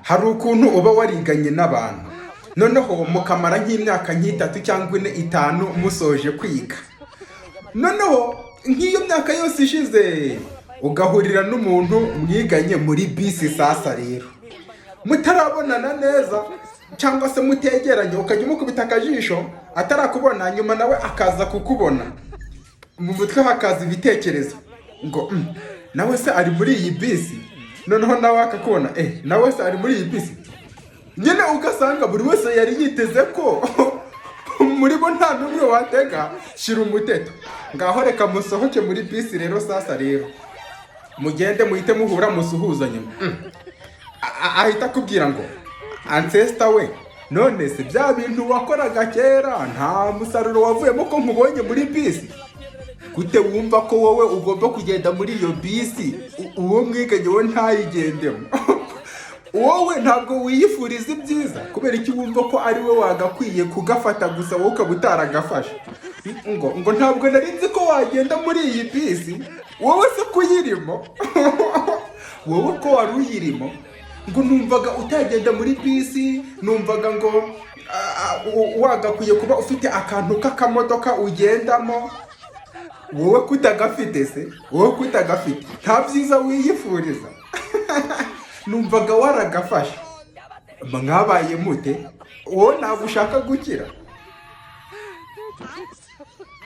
Hari ukuntu uba wariganye n'abantu, noneho mukamara nk'imyaka nk'itatu cyangwa 4, 5 musoje kwiga. Noneho nk'iyo myaka yose ishize, ugahurira n'umuntu mwiganye muri bisi. Sasa rero mutarabonana neza cyangwa se mutegeranye, ukajya umukubita akajisho atarakubona, nyuma nawe akaza kukubona, mu mutwe hakaza ibitekerezo ngo "Nawe se ari muri iyi bisi?" Noneho nawe akakubona, "Nawe se ari muri iyi bisi?" Nyine ugasanga buri wese yari yiteze ko muri bo nta n'umwe watega. Shira umuteto, ngaho reka musohoke muri bisi. Rero sasa rero mugende, muhite muhura, musuhuzanye. Ahita akubwira ngo: "Ancestor we, none se bya bintu wakoraga kera nta musaruro wavuyemo, ko nkubonye muri bisi? Gute wumva ko wowe ugomba kugenda muri iyo bisi, uwo mwiganye we ntayigendemo? Wowe ntabwo wiyifuriza ibyiza? Kubera iki wumva ko ari we wagakwiye kugafata gusa, wowe ukaba utaragafashe?" Ngo "Ntabwo nari nzi ko wagenda muri iyi bisi." Wowe se kuyirimo, wowe ko wari uyirimo, ngo numvaga utagenda muri bisi, numvaga ngo wagakwiye kuba ufite akantu k'akamodoka ugendamo. Wowe kutagafite se, wowe kutagafite, nta byiza wiyifuriza? Numvaga waragafashe. Mwabaye mute? Wowe ntabwo ushaka gukira?